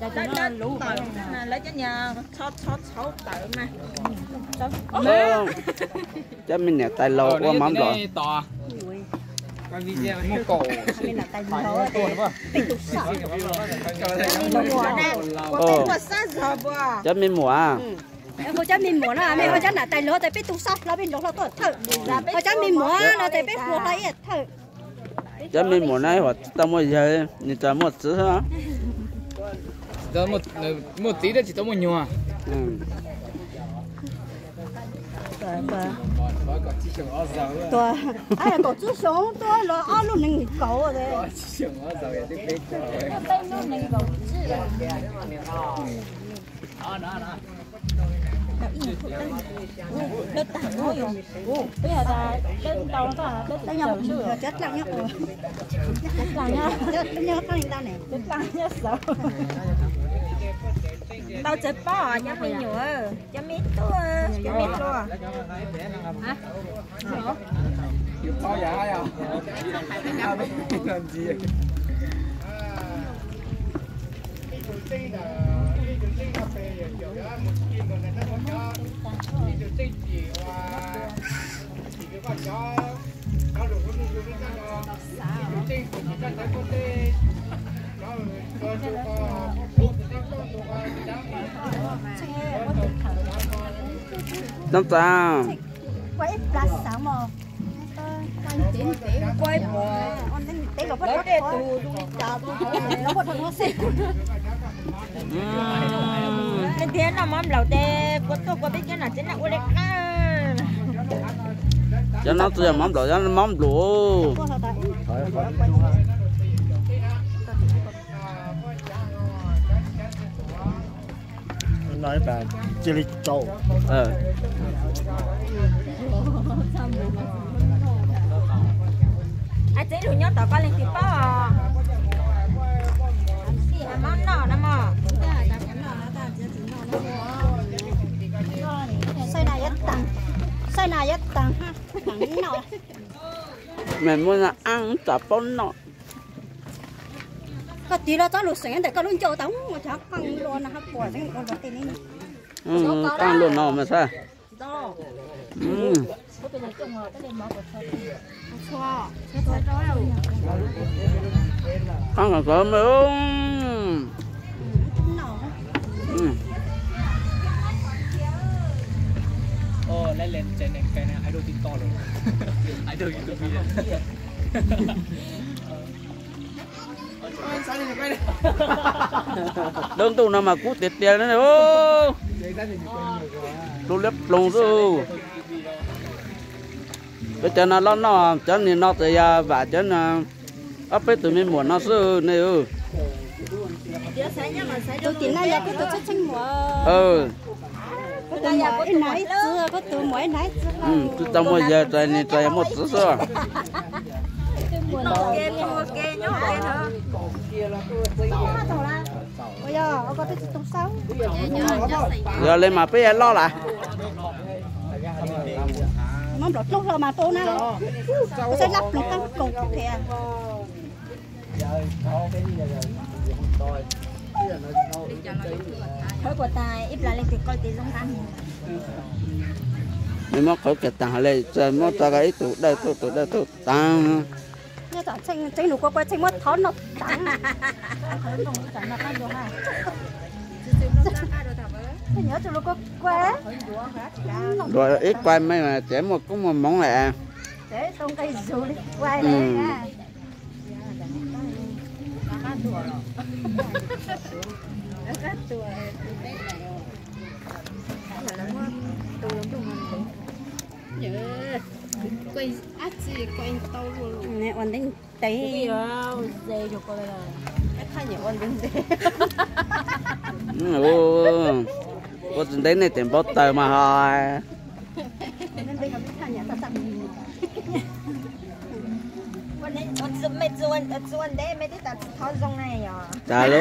Lawv cov niag txho txho txhauv tawm mas. Cov me niam tais laus ua mov nplom. Cov me muam, cov me muam no, mej hu cov me muam no tes peb tug xab hlo peb nrau hlo tuaj thawj, ho cov me muam no tes peb hluas hlo ib thawj. Cov me muam no ib huam tsis tau muaj yawg, nws tsuas muaj txiv xwb. Muaj txiv thiab tsis tau muaj nyuag. Kaum tsib xyoo tuaj los ob lub nees nkaum. Tau txawv pob cov me nyuam, cov me tub, cov me hluas. Nov tas. Tias noj mov nplaum ces kua tuaj kua peb cov nom tsev neeg ua li qab. Cov no tsis yog mov nplaum, cov no mov nplum. Cia li rau. Txiv lus nyob tom koj leej twg paub os? Mov noj no mog. Xaij na yuav taag, xaij na yuav taag, taag noj. Mej muab no ab tsam paub noj. Koj tig los txob lus xeem ntawm koj lub ncauj tau ua cov qeej lua no hab puas ua luag tej ne. Qeej lua no mas xav. Qeej kawg me. Lub ntuj no mas kub tiag tiag li. Lub liab ploog xwb. Peb cov no loj noj, cov niag no tas yog vam cov no, ob peb tug me muam no xwb ne. Tus tim no yog koj tus txheeb muam. Koj tus muam ib nab ib txwv, koj tus muam ib nab ib txwv. Tsis tau muaj yawg tas, nws tas yog muaj txiv xwb. Yog li mas peb yuav loj lawm. Mov nplaum dlub hlo mas tau na. Kuv saib lab ploog qab kaus thiab. Khawb kuas tas ib plag leej twg qau tes zoo qab. Nws muab khawb kiag taag le, muab tso ko ib tug dawj tug, tug dawj tug taag. Nyob tom txheej nus kua kua txheej muab thov noj taag. Nyob txug lus kua kua. Luag ib kuai me tsev muaj koob muaj moov lawm. Ua ntev tes. Ua tsis ntev nej tes npau taws mas ho. Tsis ua ntev me twb tas tsis thov zoo na yog. Tas lub.